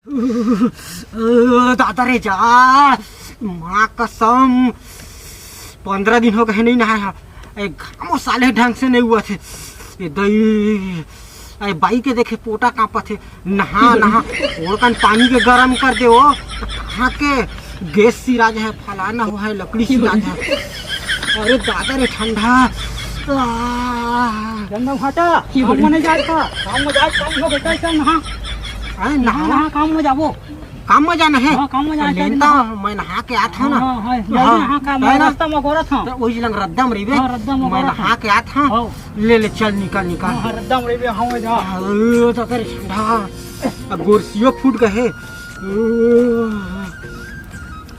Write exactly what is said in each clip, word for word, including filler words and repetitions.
दादा रे जा, माँ कसम, पंद्रह दिन हो गए नहीं नहाए हा। ए, घामो साले ढंग से नहीं हुआ थे। ए दई, ए बाई के देखे पोटा कांपा थे। नहा नहा, ओड़कन पानी के गरम कर दे वो। कहाँ के गैस सिराज है, फलाना हुआ है, लकड़ी सिराज है। अरे दादा रे ठंडा। आह। गंदा भाटा, काम में नहीं जात का, काम में जात, काम हो बेटा, चल नहा। अरे नहा नहा, काम में जाबो। काम में जाना है? हाँ, काम में जाना है, लेन चल तो नहा। मैं नहा के आत हूँ ना। हाँ, हाँ, हाँ, हाँ, हाँ, काम है में ना? रास्ता में गोरत हूँ। तो वही लंग रद्दा में रहिबे। हाँ, रद्दा में मैं गोरत नहा हूँ। के आत हूँ। हाँ। ले, ले, चल, निकल, निकल। हाँ, हाँ, रद्दा में रहिबे, हाँ, जा। अरे, तो तेरे ठंडा। अब गोरसियो फूट गए।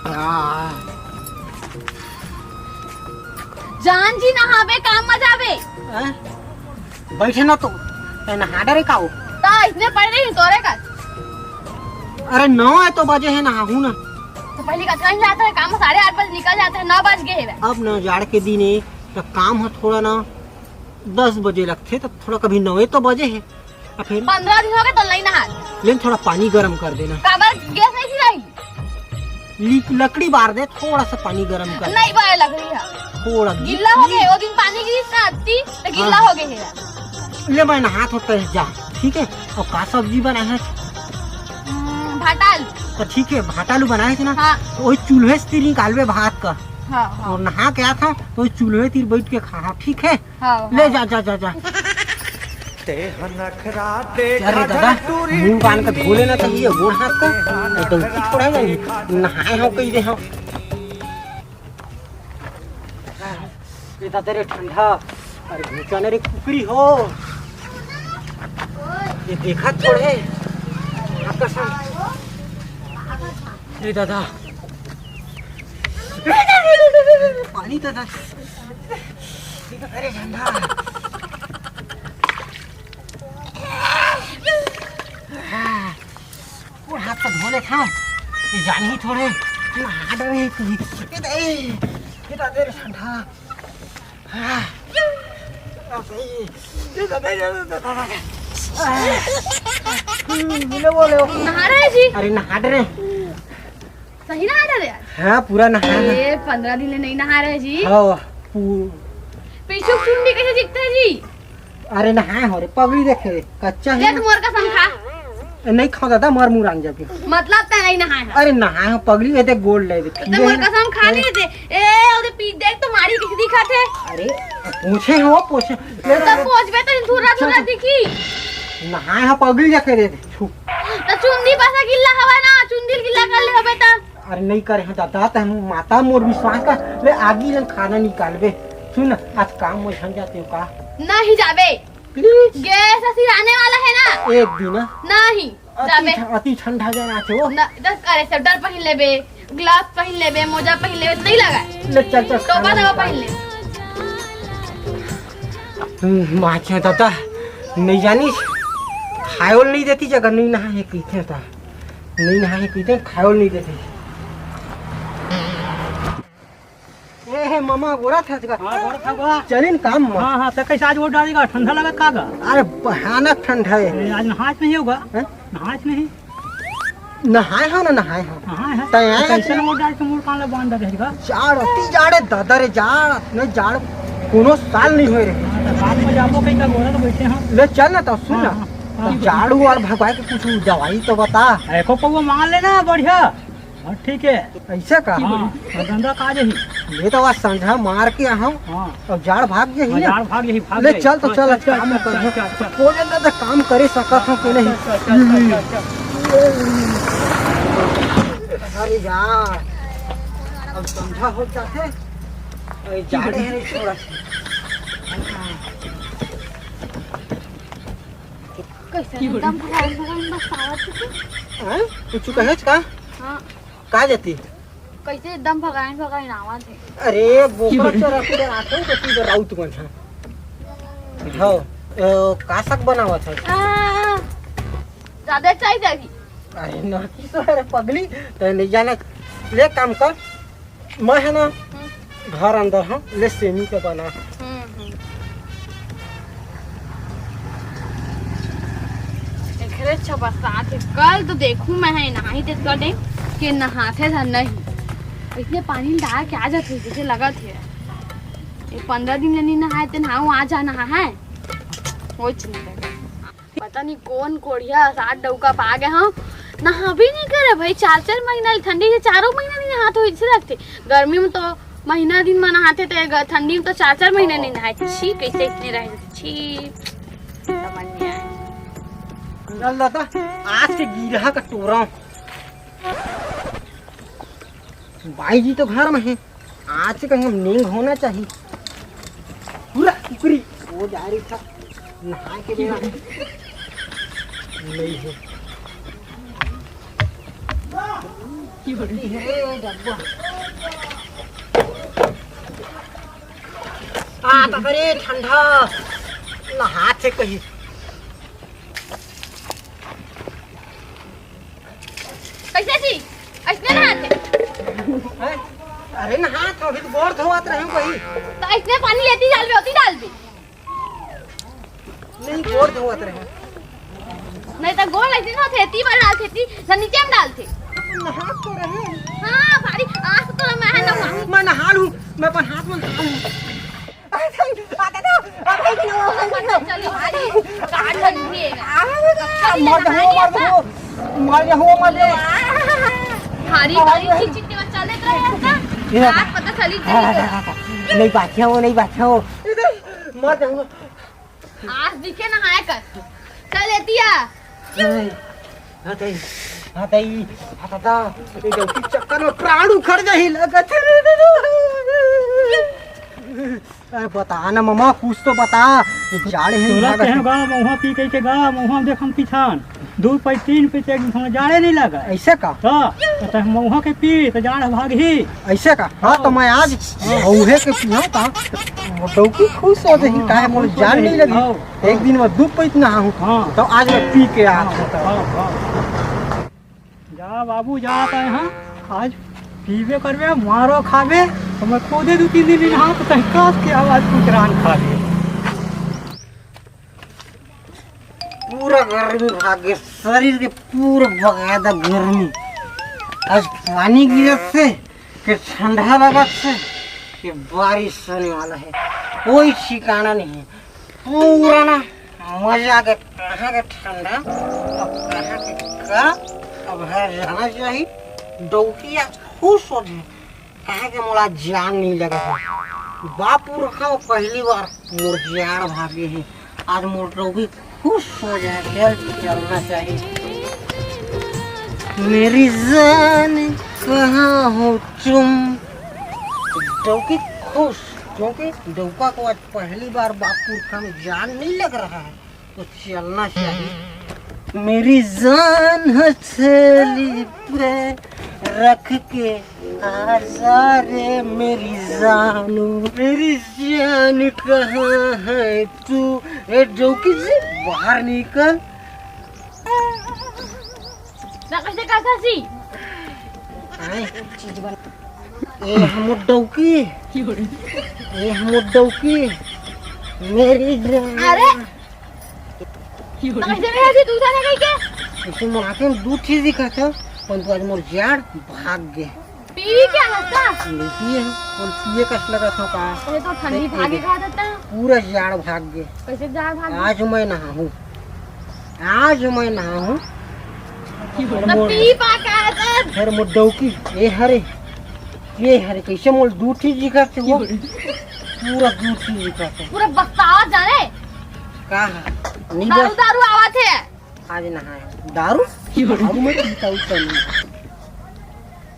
आ। जान जी नहाबे, काम में जाबे। हैं? बैठे ना तो, ए, नहा डरे का हो? ता इसने पढ़ रही तोरे का। अरे नौ है तो बजे है, नहाहू ना। तो पहली कतका ही जाता है, काम साढ़े आठ बजे निकल जाता है, नौ बज गए है। अब ना जाड़ के दिन है, तो काम है थोड़ा ना, दस बजे लगथे, तो थोड़ा कभी नौ तो बजे है। आ फिर पंद्रह दिन हो गए तो नहीं नहा। लेकिन थोड़ा पानी गरम कर देना। काबर गैस नहीं सिराई? ली-, लकड़ी बार दे, थोड़ा सा पानी गरम कर। नहीं बारे लकड़ी है। थोड़ा गिल्ला हो गए, वो दिन पानी गिरी इतना अत्ती, तो गिल्ला हाँ। हो गए है। ले मैं नहात होता है जा, ठीक है? और का सब्जी बनाए है? हम्म, भाटा आलू। तो ठीक है, भाटा आलू बनाए थे ना? हाँ। तो वही चूल्हे से तीर निकालबे भात का। हाँ, हाँ। और नहा के आत हूँ, तो वही चूल्हे तीर बैठ के खा, ठीक है? हाँ, ले हाँ। जा, जा, जा, जा। ते ह नखरा देख अरे दादा, मुंह बांध के धो लेना चाहिए, गोड़ हाथ का। ये डौकी थोड़ा है, नहाए हो कही दे हो। ये दादा रे ठंडा, अरे घुचा ना रे कुकरी हो। ये देखा थोड़े, आकर्षण। ये दादा, पानी दादा। अरे ठंडा। हाँ, वो हाथ तो धो ले था। ये जानी ही थोड़े। हाथ रहे तू। ये दे, ये तो दे ठंडा। हाँ। ये तो दे, ये तो दे। हाँ। हम्म, मिले बोले हो। नहा रहे जी? अरे नहा रहे। सही नहा रहे यार? हाँ, पूरा नहा है। ए, पंद्रह दिन ले नहीं नहा रहे जी। हाँ, पू- पीछू चुंडी कैसे दिखता है जी? अरे नहाए हो रे, पगड़ी देखे रे, कच्चा है ले ना। तू मोर कसम खा। ए, नहीं खाओ दादा, मर मुरान जाबे। मतलब ते नहीं नहाए हो। अरे नहाए हो, पगड़ी ये देख गोड़ ले दे। ते मोर कसम खा ले दे। ए, ओदे पीठ देख तो मारी किसी दिखा थे। अरे, पूछे हो, पूछे। तो पूछबे तो धुर्रा धुर्रा दिखी। नहाए हो, पगड़ी देखे रे, छू। तो चुंदी पासा गिल्ला हवा ना, चुंदी गिल्ला कर ले होबे त। अरे नहीं करे हैं दादा, त हम माता मोर विश्वास कर ले, आगी ले खाना निकालबे। सुन ना, आज काम में झन जाते हो का? नहीं जाबे। प्लीज। गैस सिराने वाला है ना? एक दिन ना। नहीं, अति जाबे। ठ-, अति ठंडा जाना थे वो। ना, तो अरे स्वेटर पहन लेबे, ग्लव्स पहन लेबे, मोजा पहन लेबे, तो नहीं लगा। ले चल, चल, टोपा खाना दवा निकाल। पहन ले। हम्म, माँ के दादा, नहीं जानी, खायो नहीं देती जगह नहीं नहा है कही थे ता। नहीं नहाए कहिते, खायो नहीं देते। ए हे मामा, गोरा था जगह। हाँ, गोरा था बा। चलिन काम में। हाँ, हाँ, तो कैसे आज वोट डालेगा? ठंडा लगा का गा? अरे, भयानक ठंडा है। अरे, आज नहाज नहीं होगा? हैं? नहाज नहीं। नहाए हो ना, नहाए हो। नहाए है। तै आए तो कैसे हैं? वोट डाल के मुड़ कान ला बांध दे रहेगा? जाड़, अति जाड़ है, दादा रे, जाड़, नहीं जाड़, कोनो साल नहीं होए रहे। हाँ, तो बाद में जाबो कहीं का गोरा तो बैठे हैं। ले चल ना, तो सुन ना। हाँ, हाँ, हाँ। जाड़ वाड़ भगवाए के कुछ दवाई तो बता। एको पौवा मांग लेना, बढ़िया। हाँ, ठीक है। ऐसे का? हाँ, और धंधा का जही। ये तो आज संझा मार के आहा हूँ। हाँ। और जाड़ भाग जही हाँ, ना। जाड़ भाग जही, भाग ले जही। चल तो हाँ, चल, चल, आज काम चल, कर। चल, चल, चल। हो जाता तो काम करे सकत हूँ कि नहीं? चल, चल, चल, चल, चल, चल। अरे यार, अब संझा हो जाते। अरे जाड़े है रे छोड़ा। कैसे एकदम भगवान भगवान बस आवत है। हैं? कुछ कहे का? हाँ। का जाती? कैसे एकदम भगाइन भगाइन आवत है। अरे, बोकरा चरा के आते हो तो तू राउत बन है। हाँ, ए, का साग बनावत है? आ, ज्यादा चाहिए जागी। अरे, ना की तो, अरे, पगली, तो नहीं जाना। ले, काम कर, मैं है ना, हम्म। घर अंदर हम, ले, सेमी के बना। हम्म, हम्म। अच्छा बरसात हे, कल तो देखहूं मैं ह नहाही तेतका टाइम के नहाथे धन नहीं। इतने पानी डाल के आ जाथे जैसे लगत हे। ये पंद्रह दिन ले नहीं नहाए ते नहाऊं, आ जा नहा है। वो चिंता कर। पता नहीं कौन कोढ़िया सात डौका पा गए हम। नहाबे नहीं करे भाई, चार चार महीना ले ठंडी से चारों महीना नहीं नहात हो, इसे रखते। गर्मी में तो महीना दिन में नहाते थे, ग-, ठंडी में तो चार चार महीना नहीं नहाए। छी, कैसे इतने रहे? छी, समझ नहीं आए। चल दादा, आज के गिरहा का टोरा। बाई जी तो घर में है, आज से कहीं हम नींद होना चाहिए। पूरा कुकरी वो जा रही था नहा के बेरा। नहीं है। आ, बाप रे, ठंडा। नहाथे कहीं। कैसे जी? ऐसने नहाथे? हैं? अरे नहात हो, अभी तो गोड़ धोवत रहे हूँ कहीं। तो ऐसने पानी लेती डालबे, होती डालबे। नहीं, गोड़ धोवत रहे। नहीं तो गोड़ ऐसे ना होथे, ती बार डालथे, ती ना नीचे में डालथे। नहात तो रहे। हाँ, भारी आस तो मैं है ना वहाँ। मैं नहा लूँ, मैं अपन हाथ में नहा लूँ। चलो भाई, गार्ड बन गए। मर जाओ, मर जाओ, मर जाओ, मर जाओ। भारी, भारी चीज चिट्टी में चल देख रहे हैं ना। ये आज पता चली। नहीं बात है वो, नहीं बात है वो। मर जाऊंगा। आज दिखे नहाए कर। चल एतिया। नहीं। हाँ ताई, हाँ ताई, हाँ दादा, ये गलती चक्कर में प्राण उखड़ जाही लगत हे। अरे बता ना ममा, कुछ तो बता। ये जाड़े हे तोला भागत कहे हे। गा, महुआ पी कहि के गा, महुआ देख हम पिछान। दू पैंत, तीन पैंत एक दिन जाड़े नहीं लगा। ऐसे का? तो, तो तैं महुआ के पी, तो जाड़ भागही। ऐसे का? हाँ, तो मैं आज महुए के पिया था। डौकी खुश हो जाही, हाँ, काहे मोर खुश हो जान जाही। नहीं लगी। हाँ। एक दिन में दू पैंत नहाहूँ, हाँ। तो आज मैं पी के आ हाँ, हाँ, हाँ। जा बाबू, जा, तैं हाँ, आज पीबे करबे, मारो खाबे, तो मैं खुदे दू तीन दिन नहाहूँ, तो तैं कस के आवाज कुछ रान खाबे। पूरा गर्मी भाग गे, शरीर के पूरा बगादा गर्मी। आज पानी गिरत से कि ठंडा लगत से कि बारिश होने वाला है, कोई ठिकाना नहीं है। पूरा ना मजा आ गया, कहाँ के ठंडा, अब कहाँ के का, अब घर जाना चाहिए। डौकी आज खुश हो जाए, काहे के मोला जान नहीं लगा है। बाप पुरखा में पहली बार मोर जाड़ भागे है। आज मोर डौकी खुश हो जाए, खेल खेलना चाहिए। मेरी जान कहाँ हो तुम? डौकी खुश, क्योंकि डौका को आज पहली बार बाप पुरखा में जान नहीं लग रहा है। तो चलना चाहिए। मेरी जान हथेली पे रख के आजा रे मेरी जानू, मेरी जान कहाँ है तू? ए डौकी जी, बाहर निकल। ना कैसे करता सी? आए। चीज बन। ए हमर डौकी, ए हमर डौकी, मेरी जान। अरे, कैसे में ऐसी दूधा ने कही के? इसे माथे में दू चीज दिखा था, परंतु आज मोर जाड़ भाग गए। पी क्या हंसता? नहीं पिए हैं, और पिए कस लगा था का? अरे तो ठंडी देख, भागे देख। खा देता। पूरा जाड़ भाग गए। कैसे जाड़ भाग गए? आज मैं नहाहूँ, आज मैं नहाहूँ। तो पी पा का था? फिर मोर डौकी, ए हरे, ए हरे, कैसे मोल दू चीज दिखा थे वो? पूरा दू चीज दिखा थे। पूरा बस्ता जाने। का है? नहीं दारू, बस। दारू आवत है। आज नहाए। दारू? दारू में पीता उता नहीं।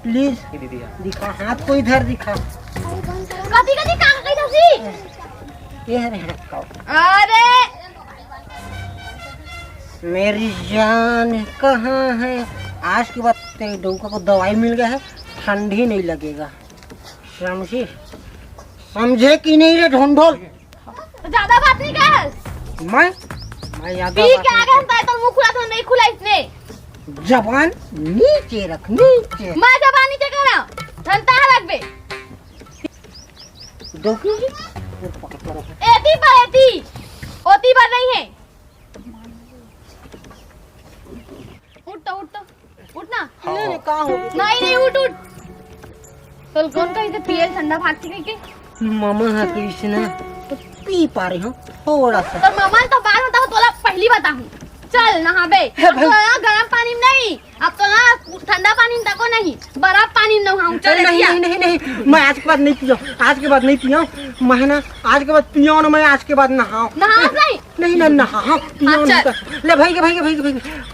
प्लीज। ये दीदी यार। दिखा, हाथ को इधर दिखा। कथी, कथी, का, का, कथी? ये है रे, हड़काओ। अरे! मेरी जान कहाँ है? आज के बाद तेरे डौका को दवाई मिल गया है, ठंडी नहीं लगेगा। समझी? समझे कि नहीं रे ढोंढोल? तो ज्यादा बात नहीं कर। मैं? मैं ज्यादा पी बात के नहीं आगे कर। हम तो मुंह खुला तो नहीं खुला इसने। जबान नीचे रख, नीचे। मैं जबान नीचे करा, धनता लगबे। डौकी जी, वो पकड़ के रखो। एती पर एती, ओती पर नहीं है। नहीं, नहीं, का हो? नहीं, नहीं, उठ, उठ। तोला कोन कहिथे पिए ल ठंडा भाग के कहिके? मामा ह कहिस ना, तो पी पा रहे हो थोड़ा सा। तोर मामा ल तो बाद में बताहूँ, तोला पहली बताहूँ। चल नहाबे। हे अब भाई। तोला गरम पानी में नहीं, अब तोला ठंडा पानी में तको नहीं, बर्फ पानी में नहाऊँ। चल नहीं, एतिया। नहीं, नहीं, नहीं, मैं आज के बाद नहीं पियो, आज के बाद नहीं पियो। मैं ना आज के बाद पियो ना, मैं आज के बाद नहाओ। नहाओ नहीं? नहीं, नहीं, नहाओ, पियो हाँ, नहीं चल। तो। ले भाई के, भाई के, भाई के, भाई के।